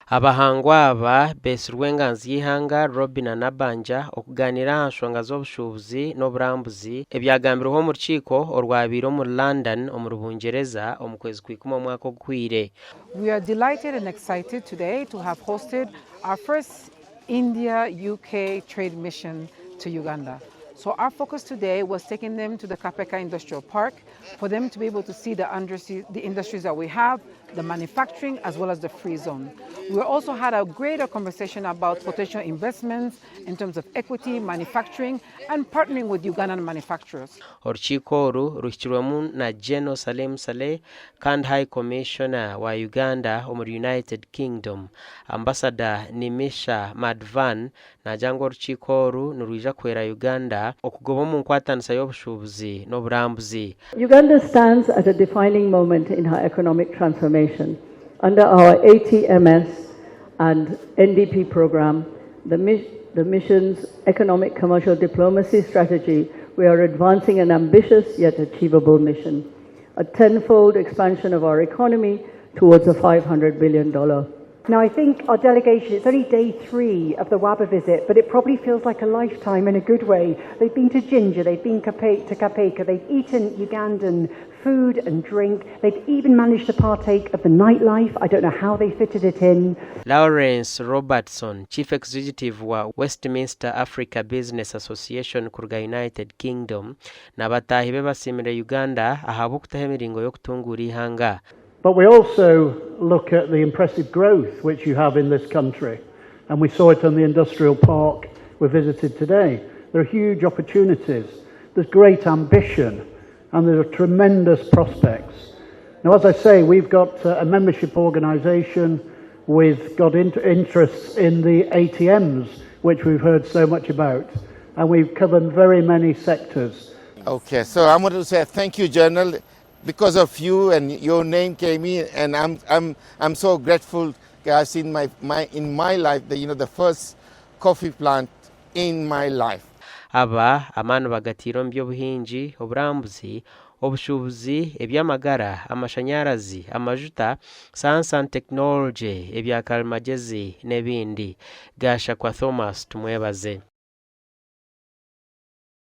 Abahangwa aba beetsirwe enganzi y'eihanga Robinah Nabbanja okugaaniira aha nshonga z'obushuubuzi n'oburambuzi ebyagambirweho omu rukiiko orwabaire omuri London omuri Bungyereza omu kwezi Kwikumi omwaka oguhweire. We are delighted and excited today to have hosted our first India-UK trade mission to Uganda. So our focus today was taking them to the Kapeeka Industrial Park for them to be able to see the, the industries that we have, the manufacturing, as well as the free zone. We also had a greater conversation about potential investments in terms of equity, manufacturing, and partnering with Ugandan manufacturers. Orukiiko oru ruhikirwemu na General Salim Saleh kandi High Commissioner wa Uganda omuri United Kingdom, Ambassador Nimisha Madhvan naagira ngu orukiiko oru nirwija kuhwera Uganda okugoba omu nkwatanisa y'obushuubuzi n'oburambuzi. Uganda stands at a defining moment in her economic transformation. Under our ATMS and NDP program, the mission's economic commercial diplomacy strategy, we are advancing an ambitious yet achievable mission, a tenfold expansion of our economy towards a $500 billion Now, I think our delegation, it's only day 3 of the WABA visit, but it probably feels like a lifetime in a good way. They've been to Jinja, they've been to Kapeeka, they've eaten Ugandan food and drink, they've even managed to partake of the nightlife. I don't know how they fitted it in. Lawrence Robertson, Chief Executive wa Westminster Africa Business Association kuruga United Kingdom na bataahi be basiimire Uganda ahabw'okutaho emiringo y'okutunguura eihanga. But we also look at the impressive growth which you have in this country. And we saw it on the industrial park we visited today. There are huge opportunities. There's great ambition and there are tremendous prospects. Now, as I say, we've got a membership organisation. We've got interests in the ATMs, which we've heard so much about, and we've covered very many sectors. Okay, so I want to say thank you, General. Because of you and your name came in, and I'm so grateful. I've seen my, my in my life the you know the first coffee plant in my life. Aba amaani bagatiire omu by'obuhingi, oburambuzi, obushuubuzi, eby'amagara, amashanyarazi, amajuta, science and technology, ebya karimagezi n'ebindi. Gashakwa Thomas Tumwebaze.